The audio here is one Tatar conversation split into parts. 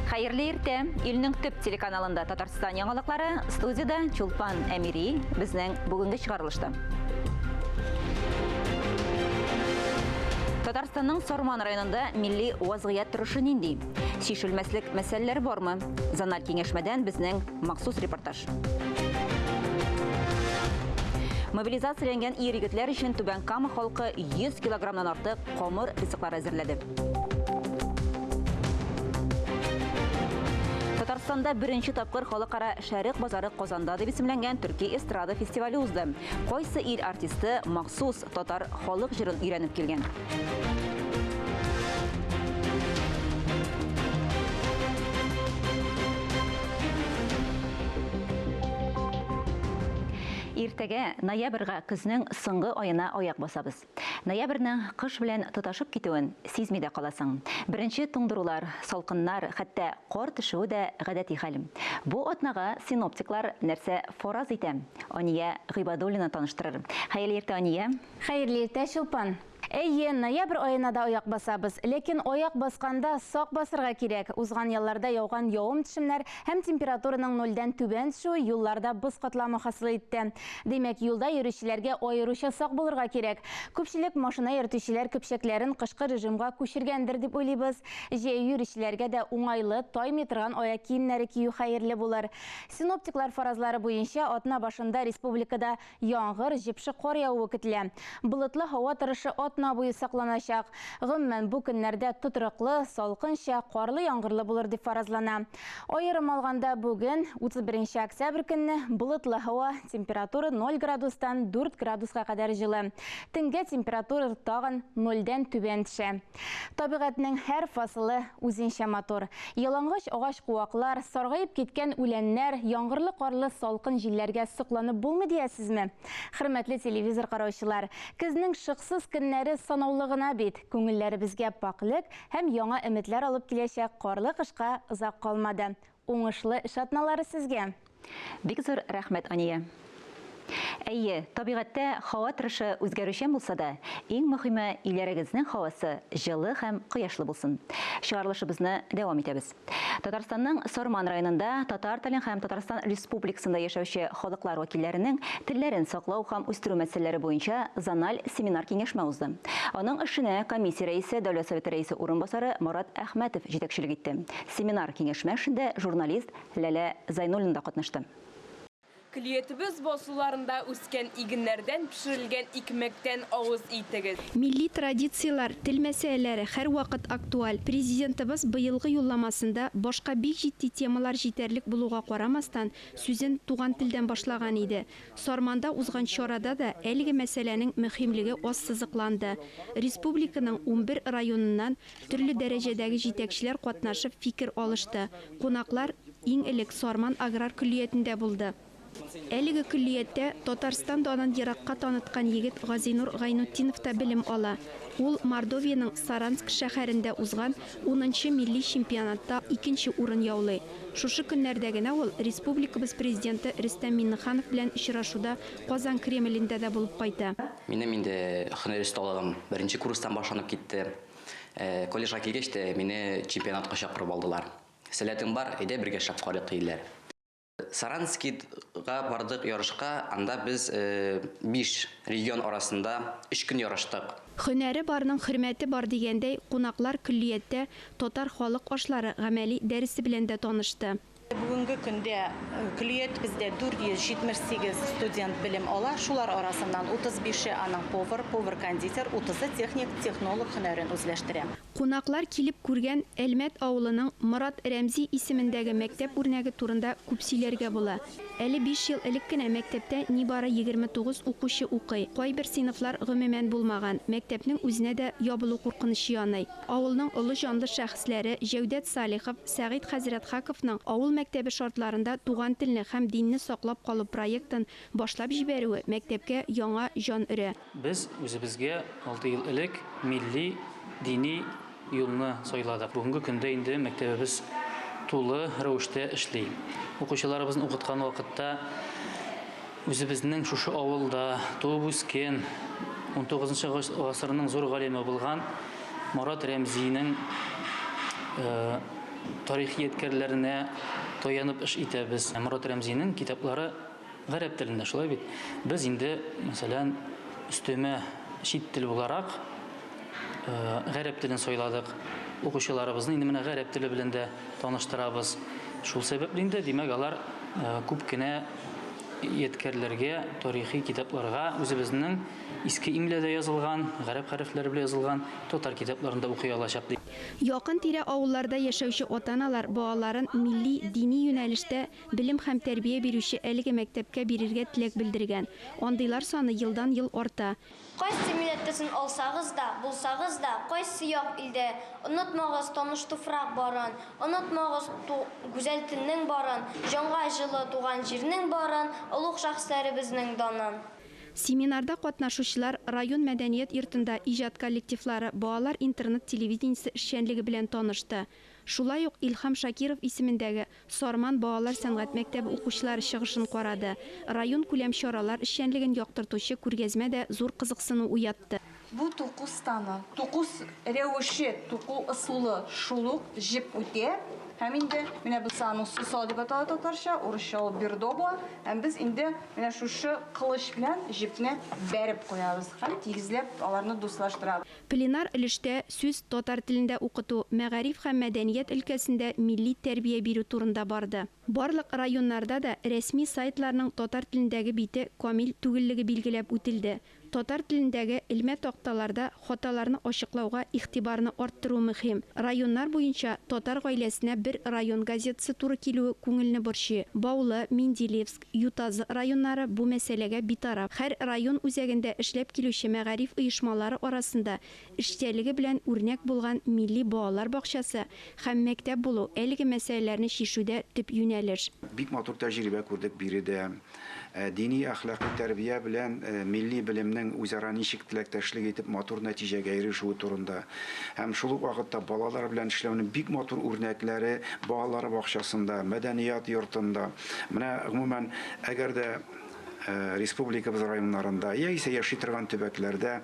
Хәерле иртә! Илнең төп телеканалында Татарстан яңалыклары, студиядә Чулпан Әмири, безнең бүгенге чыгарылышта. Татарстанның Сарман районында милли вазгыять торышы нинди? Чишелмәслек мәсьәләләр бармы? Зональ киңәшмәдән безнең махсус репортаж. Мобилизацияләнгән ир-егетләр өчен Түбән Кама халкы 100 килограммнан артык камыр ризыклары әзерләде. Татарстанда беренче тапкыр халыкара Шәрык базары Казанда дип исемләнгән төрки эстрада фестивале узды. Кайсы ил артисты махсус татар халык җырын өйрәнеп килгән? Иртәгә ноябрьгә көзнең соңгы аена аяк басабыз. Ноябрьнең кыш белән тоташып китүен сизми дә каласың. Беренче туңдырулар, салкыннар, хәтта кар төшүе дә гадәти хәл. Бу атнага синоптиклар нәрсә фараз итә? Ания Гыйбадуллина таныштырыр. Хәерле иртә, Ания! Хәерле иртә, Чулпан! Әйе, ноябрь аена да аяк басабыз. Ләкин аяк басканда сак басырга кирәк. Узган ялларда яуган явым-төшемнәр һәм температураның нольдән түбән төшүе юлларда боз катламы хасил итте. Димәк, юлда йөрүчеләргә аеруча сак булырга кирәк. Күпчелек машина йөртүчеләр көпчәкләрен кышкы режимга күчергәндер дип уйлыйбыз. Җәяү йөрүчеләргә дә уңайлы, таймый торган аяк киемнәре кию хәерле булыр. Синоптиклар фаразлары буенча, атна башында республикада Яңгыр, җепшек кар явуы көтелә. Болытлы һава торышы атна буе сакланачак. Гомумән, бу көннәрдә тотрыклы, салкынча, карлы-яңгырлы булыр дип фаразлана. Аерым алганда, бүген, 31 нче октябрь көнне, болытлы һава, температура ноль градустан дүрт градуска кадәр җылы. Төнгә температура тагын нольдән түбән төшә. Табигатьнең һәр фасылы үзенчә матур. Ялангач агач-куаклар, саргаеп киткән үләннәр, яңгырлы-карлы салкын җилләргә сокланып булмый диясезме? Хөрмәтле телевизор караучылар, көзнең шыксыз көннәре санаулы гына бит. Күңелләребезгә пакьлек һәм яңа өметләр алып киләчәк карлы кышка озак калмады. Уңышлы эш атналары сезгә! Бик зур рәхмәт, Ания. Әйе, табигатьтә һава торышы үзгәрүчән булса да, иң мөхиме, өйләрегезнең һавасы җылы һәм кояшлы булсын. Чыгарылышыбызны дәвам итәбез. Татарстанның Сарман районында татар телен һәм Татарстан Республикасында яшәүче халыклар вәкилләренең телләрен саклау һәм үстерү мәсьәләләре буенча зональ семинар-киңәшмә узды. Аның эшенә комиссия рәисе, Дәүләт Советы рәисе урынбасары Марат Әхмәтов җитәкчелек итте. Семинар-киңәшмә эшендә журналист Ләлә Зайнуллина да катнашты. Көллиятебез басуларында үскән игеннәрдән пешерелгән икмәктән авыз итегез. Милли традицияләр, тел мәсьәләләре һәрвакыт актуаль. Президентыбыз быелгы юлламасында, башка бик җитди темалар җитәрлек булуга карамастан, сүзен туган телдән башлаган иде. Сарманда узган чарада да әлеге мәсьәләнең мөһимлеге ассызыкланды. Республиканың 11 районыннан Төрле дәрәҗәдәге җитәкчеләр катнашып фикер алышты. Кунаклар, иң элек, Сарман аграр көллиятендә булды. Әлеге көллияттә Татарстан данын еракка таныткан егет Газинур Гайнутдинов та белем ала. Ул Мордовиянең Саранск шәһәрендә узган унынчы милли чемпионатта икенче урын яулый. Шушы көннәрдә генә ул республикабыз Президенты Рөстәм Миңнеханов белән очрашуда Казан Кремлендә дә булып кайта. Минем инде һөнәр осталыгым беренче курстан башланып китте. Колледжга килгәч тә, мине чемпионатка чакырып алдылар. Сәләтең бар, әйдә бергә эшләп карыйк, диделәр. Саранскига бардык ярышка, анда без биш регион арасында өч көн ярыштык. Һөнәре барның хөрмәте бар дигәндәй, кунаклар көллияттә татар халык ашлары гамәли дәресе белән дә танышты. Бүгенге көндә көллиятебездә 478 студент белем ала. Шулар арасыннан 35-е аның повар, повар-кондитер, 30-ы техник, технолог һөнәрен үзләштерә. Кунаклар килеп күргән Әлмәт авылының Морат Рәмзи исемендәге мәктәп үрнәге турында күп сөйләргә була. Әле биш ел элек кенә мәктәптә нибары 29 укучы укый, кайбер сыйныфлар гомумән булмаган, мәктәпнең үзенә дә ябылу куркынычы яный. Авылның олы җанлы шәхесләре Җәүдәт Салихов, Сәгыйть хәзрәт Хаковның авыл мәктәбе шартларында туган телне һәм динне саклап калу проектын башлап җибәрүе мәктәпкә яңа җан өрә. Без үзебезгә алты ел элек милли, дини юлны сайладык. Бүгенге көндә инде мәктәбебез тулы рәвештә эшли. Укучыларыбызны укыткан вакытта Үзебезнең шушы авылда туып үскән, унтугызынчы гасырның зур галиме булган Морат Рәмзинең тарихи ядкәрләренә таянып эш итәбез. Морад Рәмзинең китаплары гарәп телендә, шулай бит. Без инде, мәсәлән, өстәмә чит тел буларак гарәп телен сайладык. Укучыларыбызны инде менә гарәп теле белән дә таныштырабыз. Шул сәбәпле инде, димәк, алар күп кенә ядкәрләргә, тарихи китапларга үзебезнең иске имләдә язылган, гарәп хәрефләре белән язылган татар китапларын да укый алачак. Якын-тирә авылларда яшәүче ата-аналар балаларын милли, дини юнәлештә белем һәм тәрбия бирүче әлеге мәктәпкә бирергә теләк белдергән. Андыйлар саны елдан-ел арта. Кайсы милләт төсен алсагыз да, булсагыз да, кайсы як илдә, онытмагыз таныш туфрак барын, онытмагыз гүзәл телнең барын, җанга җылы туган җирнең барын, олуг шәхесләребезнең данын. Семинарда катнашучылар район мәдәният йортында иҗат коллективлары, балалар интернет-телевидениесе эшчәнлеге белән танышты. Шулай ук Илһам Шакиров исемендәге Сарман балалар сәнгать мәктәбе укучылары чыгышын карады. Районкүләм чаралар эшчәнлеген яктыртучы күргәзмә дә зур кызыксыну уятты. Бу туку станы. Туку рәвеше, туку ысулы шул ук, җеп үтә. Һәм инде менә бу аның сусау дип атала татарча, урысча ул бердо була. Һәм без инде менә шушы кылыч белән җепне бәреп куябыз һәм тигезләп аларны дуслаштырабыз. Пленар өлештә сүз татар телендә укыту, мәгариф һәм мәдәният өлкәсендә милли тәрбия бирү турында барды. Барлык районнарда да рәсми сайтларның татар телендәге бите камил түгеллеге билгеләп үтелде. Татар телендәге элмә такталарда хаталарны ачыклауга игътибарны арттыру мөһим. Районнар буенча татар гаиләсенә бер район газетасы туры килүе күңелне борчый. Баулы, Менделеевск, Ютазы районнары бу мәсьәләгә битараф. Һәр район үзәгендә эшләп килүче мәгариф оешмалары арасында эшчәнлеге белән үрнәк булган милли балалар бакчасы һәм мәктәп булу әлеге мәсьәләләрне чишүдә төп юнәлеш. Бик матур тәҗрибә күрдек биредә. Дини әхлакый тәрбия белән милли белемнең үзара ничек теләктәшлек итеп матур нәтиҗәгә ирешүе турында. Һәм шул ук вакытта балалар белән эшләүнең бик матур үрнәкләре балалар бакчасында, мәдәният йортында. Менә гомумән, әгәр дә республикабыз районнарында яисә яши торган төбәкләрдә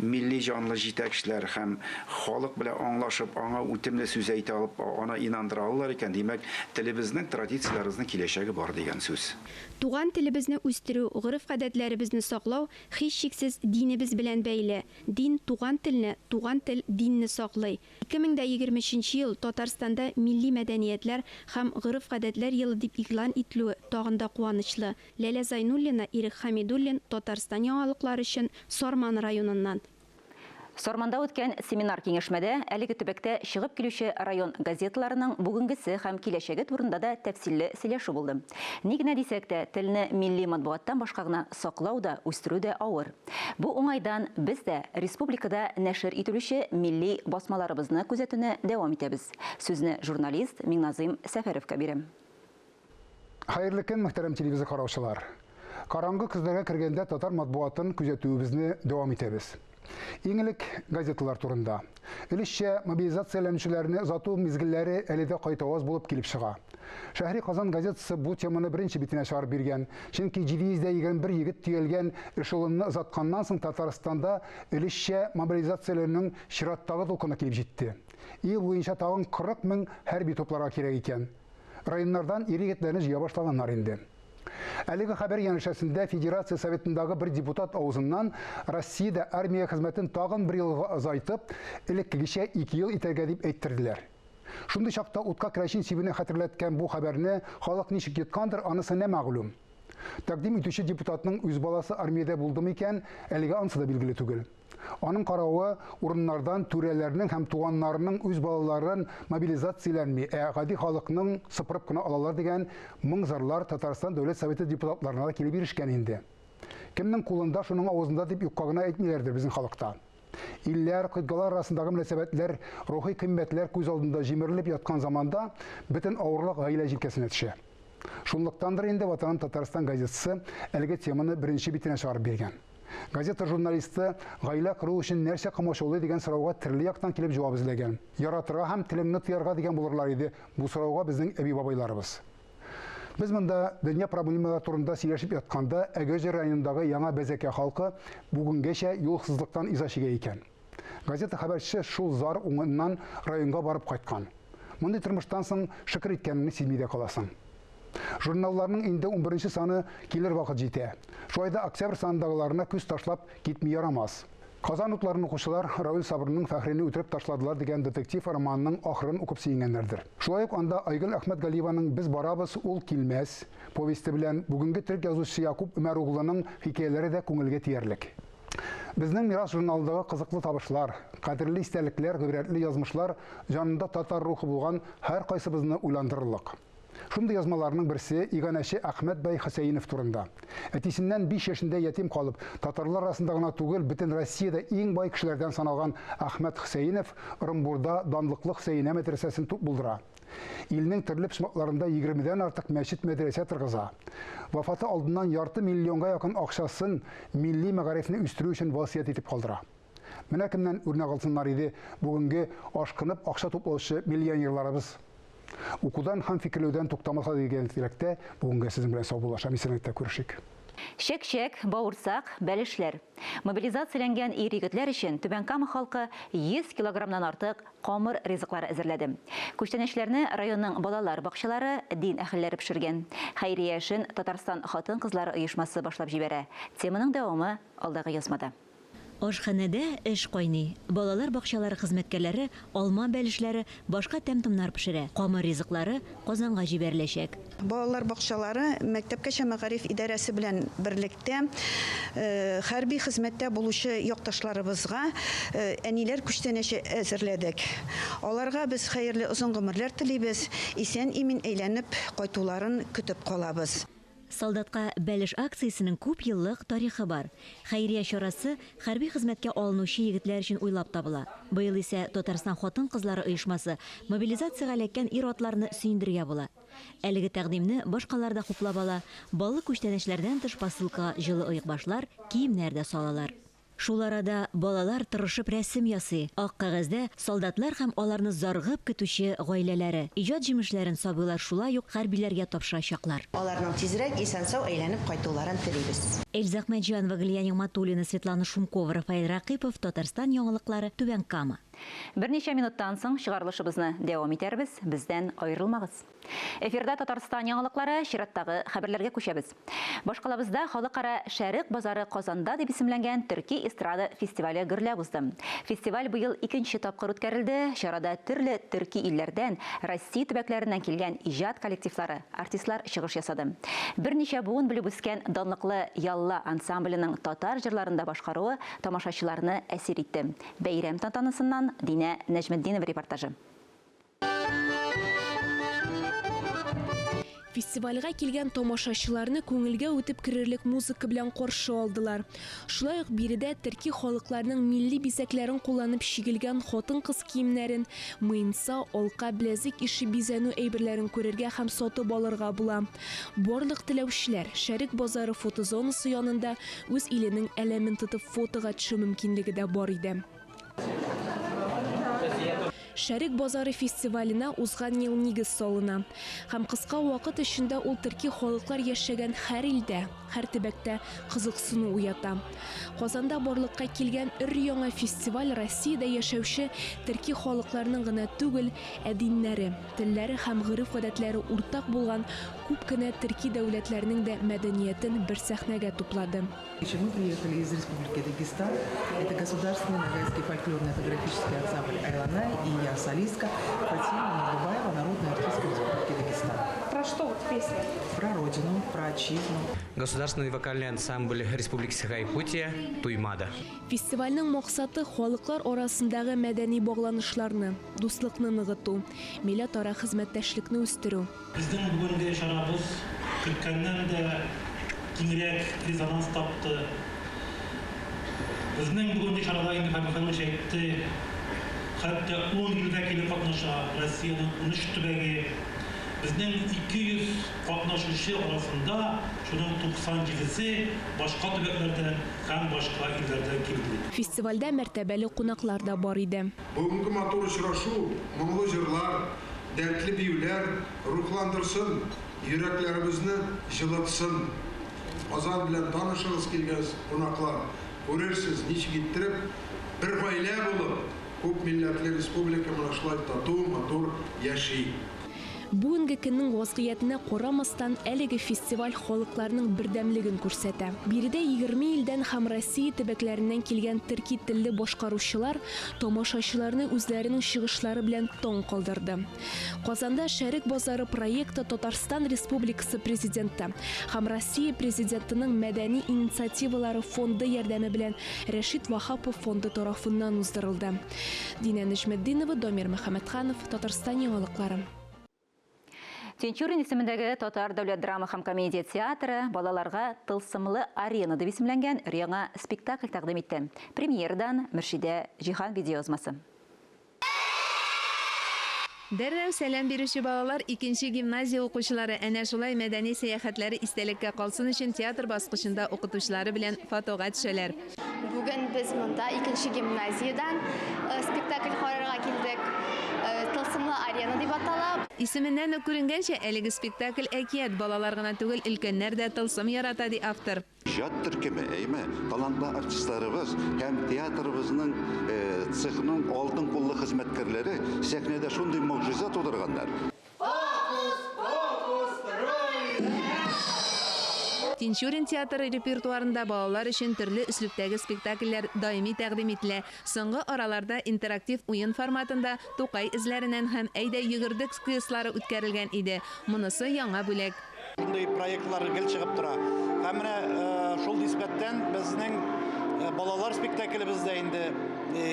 милли җанлы җитәкчеләр һәм халык белән аңлашып, аңа үтемле сүз әйтә алып, аны инандыра алалар икән, димәк, телебезнең, традицияләребезнең киләчәге бар дигән сүз. Туган телебезне үстерү, гореф-гадәтләребезне саклау һичшиксез динебез белән бәйле. Дин туган телне, туган тел динне саклый. 2023 ел Татарстанда милли мәдәниятләр һәм гореф-гадәтләр елы дип игълан ителүе тагын да куанычлы. Ләлә Зайнуллина, Ирек Хамидуллин, Татарстан яңалыклары өчен Сарман районыннан. Сарманда үткән семинар киңәшмәдә әлеге төбәктә чыгып килүче район газеталарының бүгенгесе һәм киләчәге турында да тәфсилле сөйләшү булды. Ни генә дисәк тә, телне милли матбугаттан башка гына саклау да, үстерү дә авыр. Бу уңайдан без дә республикада нәшер ителүче милли басмаларыбызны күзәтүне дәвам итәбез. Сүзне журналист Миңназыйм Сәфәровка бирәм. Хәерле көн, мөхтәрәм телевизор караучылар. Караңгы көзләргә кергәндә татар матбугатын күзәтүебезне дәвам итәбез. Иң элек газеталар турында. Өлешчә мобилизацияләнүчеләрне озату мизгелләре әле дә кайтаваз булып килеп чыга. Шәһри Казан газетасы бу теманы беренче битенә чыгарып биргән. Чөнки 721 егет төялгән эшелонны озатканнан соң Татарстанда өлешчә мобилизацияләнүнең чираттагы дулкыны килеп җитте. Ил буенча тагын 40 мең хәрби тупларга кирәк икән. Районнардан ир-егетләрне җыя башлаганнар инде. Әлеге хәбәр янәшәсендә Федерация Советындагы бер депутат авызыннан Россиядә армия хезмәтен тагын бер елга озайтып, элеккегечә 2 ел итәргә дип әйттерделәр. Шундый чакта утка керәчин сибүне хәтерләткән бу хәбәрне халык ничек йоткандыр, анысы нәмәгълүм. Тәкъдим итүче депутатның үз баласы армиядә булдымы икән, әлегә анысы да билгеле түгел. Аның каравы, урыннардан түрәләрнең һәм туганнарының үз балаларын мобилизацияләнми, ә гади халыкның сыпырып кына алалар дигән моң-зарлар Татарстан Дәүләт Советы депутатларына да килеп ирешкән инде. Кемнең кулында, шуның авызында дип юкка гына әйтмиләрдер безнең халыкта. Илләр, кыйтгалар арасындагы мөнәсәбәтләр, рухи кыйммәтләр күз алдында җимерелеп яткан заманда бөтен авырлык гаилә җилкәсенә төшә. Шунлыктандыр инде Ватаным Татарстан газетасы әлеге теманы беренче битенә чыгарып биргән. Газета журналисты гаилә кору өчен нәрсә комачаулый дигән сорауга төрле яктан килеп җавап эзләгән. Яратырга һәм телеңне тыярга дигән булырлар иде бу сорауга безнең әби-бабайларыбыз. Без монда дөнья проблемалары турында сөйләшеп ятканда, Әгерҗе районындагы Яңа Бәзәкә халкы бүгенгәчә юлсызлыктан иза чигә икән. Газета хәбәрчесе шул зар уңыннан районга барып кайткан. Мондый тормыштан соң шөкер иткәнеңне сизми дә каласың. Журналларның инде 11 саны килер вакыт җитә. Шулай да октябрь санындагыларына күз ташлап китми ярамас. Казан утларын укучылар Равил Сабырның Фәхрине үтереп ташладылар дигән детектив романының ахырын укып сөенгәннәрдер. Шулай ук анда Айгөл Әхмәтгалиеваның Без барабыз, ул килмәс повесте белән бүгенге төрек язучысы Якуб Өмәр углының хикәяләре дә күңелгә тиярлек. Безнең Мирас журналындагы кызыклы табышлар, кадерле истәлекләр, гыйбрәтле язмышлар җанында татар рухы булган һәркайсыбызны уйландырырлык. Шундый язмаларның берсе иганәче Әхмәт бәй Хөсәенов турында. Әтисеннән 5 яшендә ятим калып, татарлар арасында гына түгел, бөтен Россиядә иң бай кешеләрдән саналган Әхмәт Хөсәенов Ырымбурда данлыклы Хөсәенә мәдрәсәсен туп булдыра. Илнең төрле почмакларында 20-дән артык мәчет-мәдрәсә торгыза. Вафаты алдыннан ярты миллионга якын акчасын милли мәгарифне үстерү өчен васыять итеп калдыра. Менә кемнән үрнәк алсыннар иде бүгенге ашкынып акча туплаучы миллионерларыбыз. Укудан һәм фикерләүдән туктамаса дигән теләктә бүгенгә сезнең белән саубуллашам. Исәнлектә күрешик. Чәк-чәк, бавырсак, бәлешләр. Мобилизацияләнгән ир-егетләр өчен Түбән Кама халкы 100 килограммнан артык камыр ризыклары әзерләде. Күчтәнәчләрне районның балалар бакчалары, дин әһелләре пешергән. Хәйрия эшен Татарстан хатын-кызлары оешмасы башлап җибәрә. Теманың дәвамы алдагы язмада. Ашханәдә эш кайный. Балалар бакчалары хезмәткәрләре алма бәлешләре, башка тәм-томнар пешерә. Камыр ризыклары Казанга җибәреләчәк. Балалар бакчалары мәктәпкәчә мәгариф идарәсе белән берлектә хәрби хезмәттә булучы якташларыбызга әниләр күчтәнәче әзерләдек. Аларга без хәерле озын гомерләр телибез, исән-имин әйләнеп кайтуларын көтеп калабыз. Солдатка бәлеш акциясенең күп еллык тарихы бар. Хәйрия чарасы хәрби хезмәткә алынучы егетләр өчен уйлап табыла. Быел исә Татарстан хатын-кызлары оешмасы мобилизациягә эләккән ир-атларны сөендерергә була. Әлеге тәкъдимне башкалар да хуплап ала, баллы күчтәнәчләрдән тыш посылкага җылы оекбашлар, киемнәр дә салалар. Шул арада балалар тырышып рәсем ясый. Ак кәгазьдә солдатлар һәм аларны зарыгып көтүче гаиләләре. Иҗат җимешләрен сабыйлар шулай ук хәрбиләргә тапшырачаклар. Аларның тизрәк исән-сау әйләнеп кайтуларын телибез. Эльза Әхмәтҗанова, Галия Нигъмәтуллина, Светлана Шумкова, Рафаэль Рәкыйпов, Татарстан яңалыклары, Түбән Кама. Берничә минуттан соң чыгарылышыбызны дәвам итәрбез, бездән аерылмагыз. Эфирда Татарстан яңалыклары, чираттагы хәбәрләргә күчәбез. Башкалабызда халыкара Шәрык базары Казанда дип исемләнгән төрки эстрада фестивале гөрләп узды. Фестиваль быел икенче тапкыр үткәрелде. Чарада төрле төрки илләрдән, Россия төбәкләреннән килгән иҗат коллективлары, артистлар чыгыш ясады. Берничә буын белеп үскән данлыклы Ялла ансамбленең татар җырларын да башкаруы тамашачыларны әсир итте. Бәйрәм тантанасыннан Динә Нәҗметдинова репортажы. Фестивальгә килгән тамашачыларны күңелгә үтеп керерлек музыка белән каршы алдылар. Шулай ук биредә төрки халыкларның милли бизәкләрен кулланып чигелгән хатын-кыз киемнәрен, муенса, алка, беләзек ише бизәнү әйберләрен күрергә һәм сатып алырга була. Барлык теләүчеләр Шәрык базары фотозонасы янында үз иленең әләмен тотып фотога төшү мөмкинлеге дә бар иде. Шәрык базары фестиваленә узган ел нигез салына. Һәм кыска вакыт эчендә ул төрки халыклар яшәгән һәр илдә, һәр төбәктә кызыксыну уята. Казанда барлыкка килгән өр-яңа фестиваль Россиядә яшәүче төрки халыкларның гына түгел, ә диннәре, телләре һәм гореф-гадәтләре уртак булган күп кенә төрки дәүләтләрнең дә мәдәниятен бер сәхнәгә туплады. Мы приехали из Республики Дагестан. Это Государственный Ногайский фольклорно-этнографический ансамбль «Айланай» и я, солистка Фатима Мурдубаева, народная артистка Республики Дагестан. Про что вот песня? Про родину, про отчизну. Государственный вокальный ансамбль Республики Саха-Якутия «Туймада». Фестивальнең максаты халыклар арасындагы мәдәни багланышларны, дуслыкны ныгыту, милләтара хезмәттәшлекне үстерү. Безнең бүгенге чарабыз көткәннән дә киңрәк резонанс тапты. Безнең бүгенге чарада инде Фәнил Михайлович әйтте, хәтта 10 илдә килеп катнаша, Россиянең 13 төбәге. Безнең 200 катнашучы арасында шуның 97-се башка төбәкләрдән һәм башка илләрдән килде. Фестивальдә мәртәбәле кунаклар да бар иде. Бүгенге матур очрашу, моңлы җырлар, дәртле биюләр рухландырсын, йөрәкләребезне җылытсын. Казан белән танышыгыз килгән кунаклар, күрерсез, ничек иттереп, бер гаилә булып, Күп милләтле республика менә шулай тату, матур яши. Бүгенге көннең вазгыятенә карамастан, әлеге фестиваль халыкларның бердәмлеген күрсәтә. Биредә 20 илдән һәм Россия төбәкләреннән килгән төрки телле башкаручылар тамашачыларны үзләренең чыгышлары белән таң калдырды. Казанда Шәрык базары проекты Татарстан Республикасы Президенты һәм Россия Президентының мәдәни инициативалары фонды ярдәме белән Рәшит Ваһапов фонды тарафыннан уздырылды. Динә Нәҗметдинова, Дамир Мөхәммәтханов, Татарстан яңалыклары. Тинчурин исемендәге Татар дәүләт драма һәм комедия театры балаларга Тылсымлы арена дип исемләнгән өр-яңа спектакль тәкъдим итте. Премьерадан Мөршидә Җиһан видеоязмасы. Дәррәү сәлам бирүче балалар икенче гимназия укучылары әнә шулай мәдәни сәяхәтләре истәлеккә калсын өчен театр баскычында укытучылары белән фотога төшәләр. Бүген без монда икенче гимназиядән спектакль карарга килдек. Тылсымлы арена дип атала. Исеменнән үк күренгәнчә, әлеге спектакль әкият, балалар гына түгел, өлкәннәр дә тылсым ярата, ди автор. Иҗат төркеме, әйме, талантлы артистларыбыз һәм театрыбызның цехның алтын куллы хезмәткәрләре сәхнәдә шундый могҗиза тудырганнар. Тинчурин театры репертуарында балалар өчен төрле өслүбтәге спектакльләр даими тәкъдим ителә. Соңгы араларда интерактив уен форматында Тукай эзләреннән һәм Әйдә йөгердек квестлары үткәрелгән иде. Монысы яңа бүләк. Шундый проектлар гел чыгып тора. Һәм менә шул нисбәттән безнең балалар спектаклебездә инде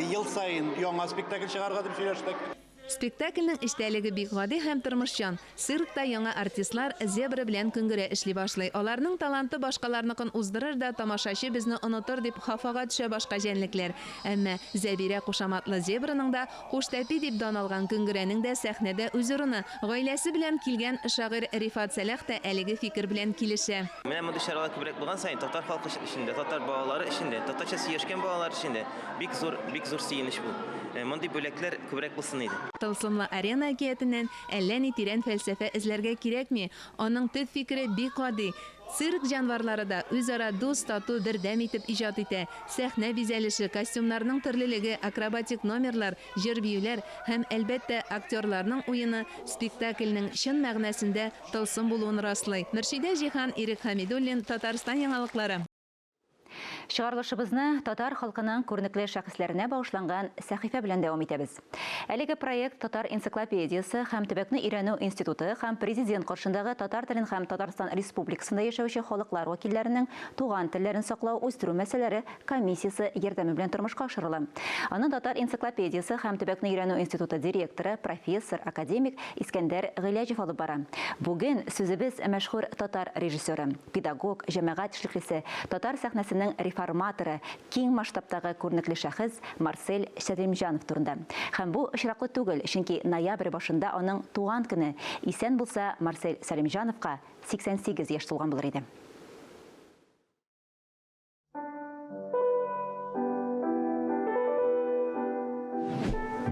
ел саен яңа спектакль чыгарырга дип сөйләштек. Спектакльнең эчтәлеге бик гади һәм тормышчан. Циркта яңа артистлар зебра белән көнгерә эшли башлый. Аларның таланты башкаларныкын уздырыр да, тамашачы безне онытыр дип хафага төшә башка җәнлекләр. Әмма Зәбирә кушаматлы зебраның да, Куштәпи дип дан алган көнгерәнең дә сәхнәдә үз урыны. Гаиләсе белән килгән шагыйрь Рифат Сәлах та әлеге фикер белән килешә. Менә мондый чаралар күбрәк булган саен татар халкы өчен дә, татар балалары өчен дә, татарча сөйләшкән балалар өчен дә бик зур, бик зур сөенеч бу. Мондый бүләкләр күбрәк булсын иде. Тылсымлы арена әкиятеннән әллә ни тирән фәлсәфә эзләргә кирәкми. Аның төп фикере бик гади. Цирк җанварлары да үзара дус, тату, бердәм итеп иҗат итә. Сәхнә бизәлеше, костюмнарның төрлелеге, акробатик номерлар, җыр-биюләр һәм, әлбәттә, актерларның уены спектакльнең чын мәгънәсендә тылсым булуын раслый. Мөршидә Җиһан, Ирек Хәмидуллин, Татарстан яңалыклары. Чыгарылышыбызны татар халкының күренекле шәхесләренә багышланган сәхифә белән дәвам итәбез. Әлеге проект Татар энциклопедиясе һәм төбәкне өйрәнү институты һәм Президент каршындагы татар телен һәм Татарстан Республикасында яшәүче халыклар вәкилләренең туган телләрен саклау, үстерү мәсьәләләре комиссиясе ярдәме белән тормышка ашырыла. Аны Татар энциклопедиясе һәм төбәкне өйрәнү институты директоры, профессор, академик Искәндәр Гыйләҗев алып бара. Бүген сүзебез мәшһүр татар режиссеры, педагог, җәмәгать эшлеклесе, татар сәхнәсенең реформаторы, киң масштабтагы күренекле шәхес Марсель Сәлимҗанов турында. Һәм бу очраклы түгел, чөнки ноябрь башында аның туган көне, исән булса, Марсель Сәлимҗановка 88 яшь тулган булыр иде.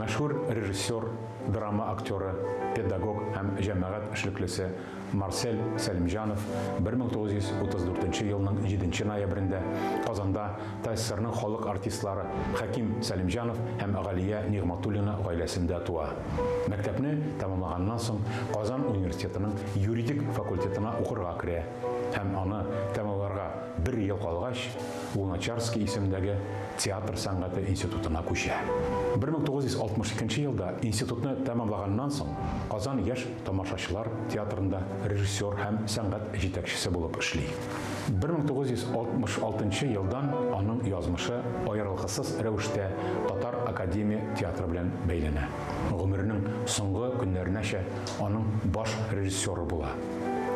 Мәшһүр режиссер, драма актеры, педагог һәм җәмәгать эшлеклесе Марсель Сәлимҗанов 1934 елның 7 ноябрендә Казанда ТАССРның халык артистлары Хәким Сәлимҗанов һәм Галия Нигъматуллина гаиләсендә туа. Мәктәпне тәмамлаганнан соң Казан университетының юридик факультетына укырга керә һәм аны тәмамларга Бер ел калгач, Луначарский исемендәге театр сәнгате институтына күчә. 1962 елда институтны тәмамлаганнан соң, Казан яшь тамашачылар театрында режиссер һәм сәнгать җитәкчесе булып эшли. 1966 елдан аның язмышы аерылгысыз рәвештә Татар академия театры белән бәйләнә. Гомеренең соңгы көннәренәчә аның баш режиссеры була.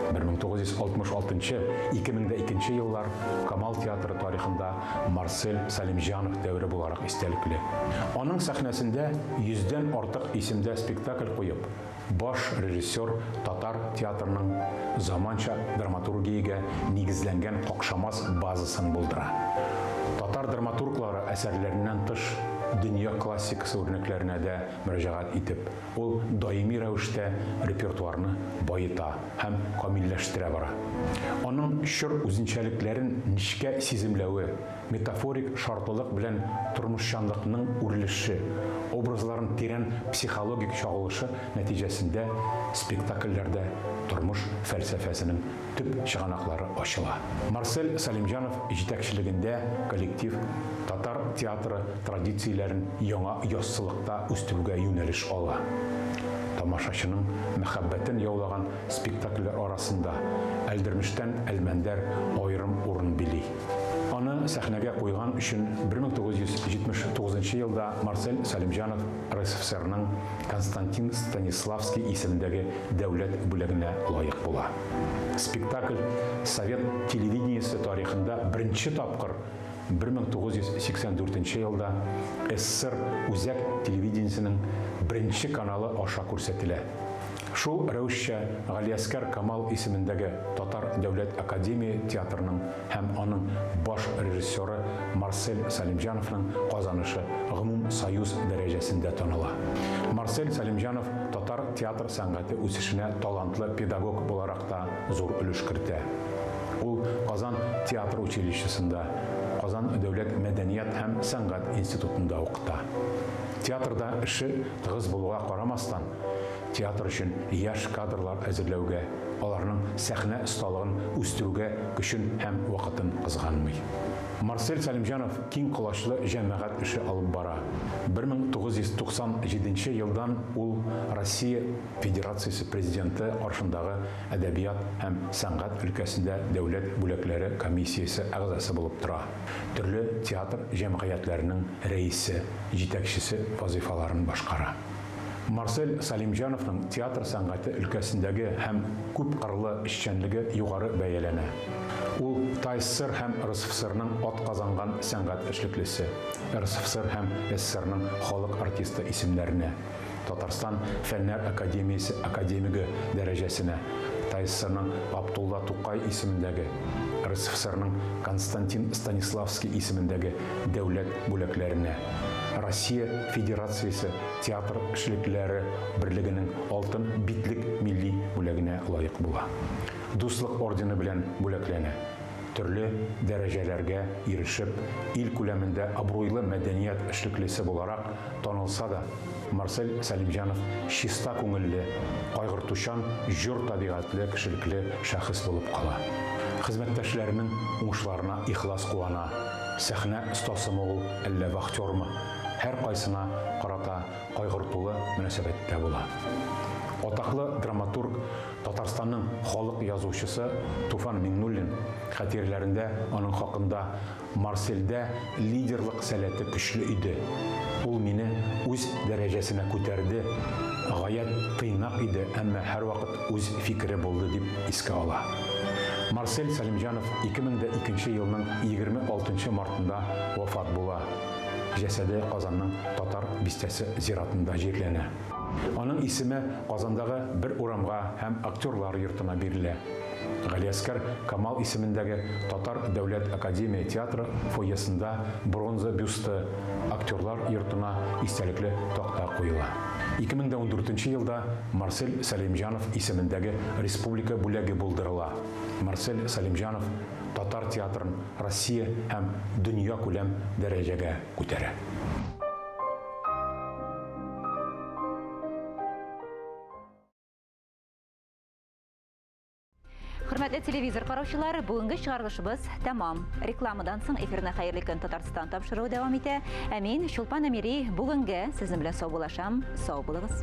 1966-2002 еллар Камал театры тарихында Марсель Сәлимҗанов дәвере буларак истәлекле. Аның сәхнәсендә йөздән артык исемдә спектакль куеп, баш режиссер татар театрының заманча драматургиягә нигезләнгән какшамас базасын булдыра. Татар драматурглары әсәрләреннән тыш, дөнья классикасы үрнәкләренә дә мөрәҗәгать итеп, ул даими рәвештә репертуарны баета һәм камилләштерә бара. Аның чор үзенчәлекләрен нечкә сиземләве, метафорик шартлылык белән тормышчанлыкның үрелеше, образларын тирән психологик чагылышы нәтиҗәсендә спектакльләрдә тормыш фәлсәфәсенең төп чыганаклары ачыла. Марсель Сәлимҗанов җитәкчелегендә коллектив татар театры традицияләрен яңа яссылыкта үстерүгә юнәлеш ала. Тамашачының мәхәббәтен яулаган спектакльләр арасында Әлдермештән Әлмәндәр аерым урын били. Аны сәхнәгә куйган өчен 1979 елда Марсель Сәлимҗанов РСФСРның Константин Станиславский исемендәге дәүләт бүләгенә лаек була. Спектакль совет телевидениесе тарихында беренче тапкыр 1984 елда СССР Үзәк телевидениесенең беренче каналы аша күрсәтелә. Шул рәвешчә Галиәсгар Камал исемендәге Татар дәүләт академия театрының һәм аның баш режиссеры Марсель Сәлимҗановның казанышы гомумсоюз дәрәҗәсендә таныла. Марсель Сәлимҗанов татар театр сәнгате үсешенә талантлы педагог буларак та зур өлеш кертә. Ул Казан театр училищесында, Казан дәүләт мәдәният һәм сәнгать институтында укыта. Театрда эше тыгыз булуга карамастан, театр өчен яшь кадрлар әзерләүгә, аларның сәхнә осталыгын үстерүгә көчен һәм вакытын кызганмый. Марсель Сәлимҗанов киң колачлы җәмәгать эше алып бара. 1997 елдан ул Россия Федерациясе Президенты каршындагы әдәбият һәм сәнгать өлкәсендә дәүләт бүләкләре комиссиясе әгъзасы булып тора, төрле театр җәмгыятьләренең рәисе, җитәкчесе вазыйфаларын башкара. Марсель Сәлимҗановның театр сәнгате өлкәсендәге һәм күпкырлы эшчәнлеге югары бәяләнә. Ул ТАССР һәм РСФСРның атказанган сәнгать эшлеклесе, РСФСР һәм СССРның халык артисты исемнәренә, Татарстан Фәннәр академиясе академигы дәрәҗәсенә, ТАССРның Габдулла Тукай исемендәге, РСФСРның Константин Станиславский исемендәге дәүләт бүләкләренә, Россия Федерациясе Театр эшлеклеләре берлегенең Алтын битлек милли бүләгенә лаек була. Дуслык ордены белән бүләкләнә. Төрле дәрәҗәләргә ирешеп, ил күләмендә абруйлы мәдәният эшлеклесе буларак танылса да, Марсель Сәлимҗанов чиста күңелле, кайгыртучан, җор табигатьле кешелекле шәхес булып кала. Хезмәттәшләренең уңышларына ихлас куана. Сәхнә остасымы ул, әллә вахтермы, һәркайсына карата кайгыртулы мөнәсәбәттә була. Атаклы драматург, Татарстанның халык язучысы Туфан Миңнуллин хатирәләрендә аның хакында Марсельдә лидерлык сәләте көчле иде. Ул мине үз дәрәҗәсенә күтәрде, гаять тыйнак иде, әмма һәрвакыт үз фикере булды, дип искә ала. Марсель Сәлимҗанов 2002 елның 26 мартында вафат була. Җәсәде Казанның Татар бистәсе зиратында җирләнә. Аның исеме Казандагы бер урамга һәм Актерлар йортына бирелә. Галиәсгар Камал исемендәге Татар дәүләт академия театры фойесында бронза бюсты, Актерлар йортына истәлекле такта куела. 2014 елда Марсель Сәлимҗанов исемендәге республика бүләге булдырыла. Марсель Сәлимҗанов татар театрын Россия һәм дөньякүләм дәрәҗәгә күтәрә. Хөрмәтле телевизор караучылар, бүгенге чыгарылышыбыз тәмам. Рекламадан соң эфирны Хәерле көн Татарстан тапшыруы дәвам итә. Ә мин Чулпан Әмири бүгенгә сезнең белән саубуллашам. Сау булыгыз.